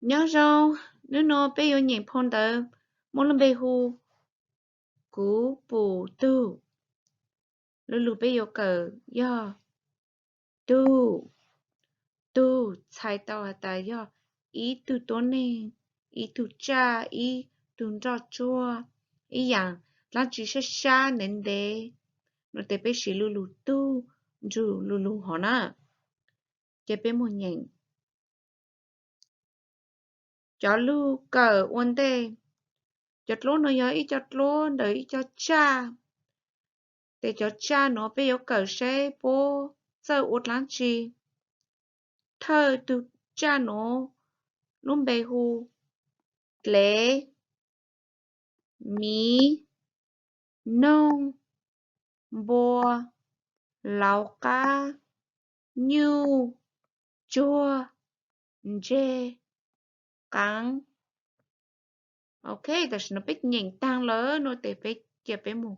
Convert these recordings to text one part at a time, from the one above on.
Nyob zoo, hnub no peb yuav nyeem phau ntawv muaj lub npe hu kuv pum tug. Lu lug peb yuav kawm yog tug. Tug txhais tau has tas yog ib tug tuab neeg, ib tug tsaj, ib tug nroj tsuag, ib yaam dlaab tsi sab sab ntev ntev no tes peb siv lu lug tug nrug lu lug hov na. Ces peb mus nyeem cov lug kawm ua ntej. Cov dluab no yog ib co dluab ntawm ib co tsaj. Ces cov tsaj nuav peb yuav kawm saib puab txawj ua dlaab tsi. Thawj tug tsaj nuav lub npe hu dlev, miv, noog, npua, lauv qab, nyuj, tsuag, ntseg, qaav. Ok, tam sim no peb nyeem taag lawm no tes peb cia peb mus,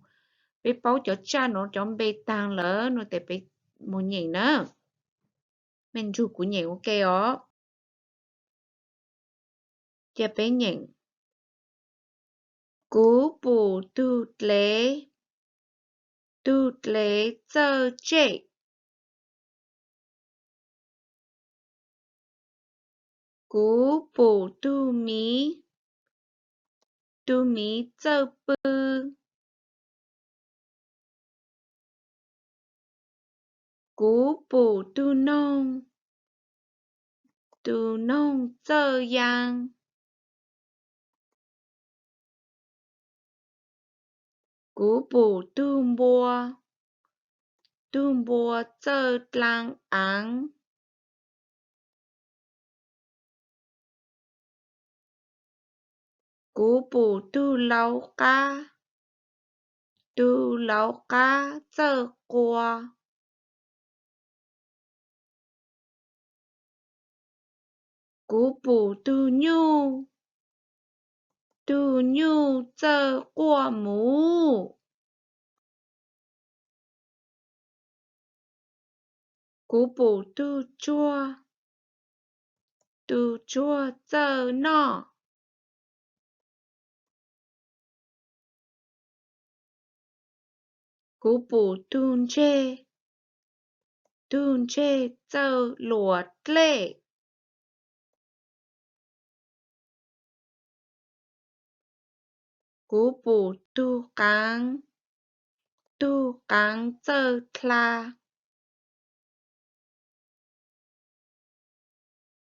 peb paub cov tsaj nuav cov npe taag lawm no tes peb mus nyeem na. Mej nrug kuv nyeem ua ke os. Cia peb nyeem. Kuv pum tug dlev, tug dlev txawj tsej. Kuv pum tug miv, tug miv txawj pw. Kuv pum tug noog, tug noog txawj yaa. Kuv pum tug npua, tug npua txawj dlaa aav. Kuv pum tug lauv qab, tug lauv qab txawj qua. Kuv pum tug nyuj, tug nyuj txawj quaj muv. Kuv pum tug tsuag, tug tsuag txawj noj. Kuv pum tug ntseg, tug ntseg txawj luam dlej. Kuv pum tug qaav, tug qaav txawj dlha.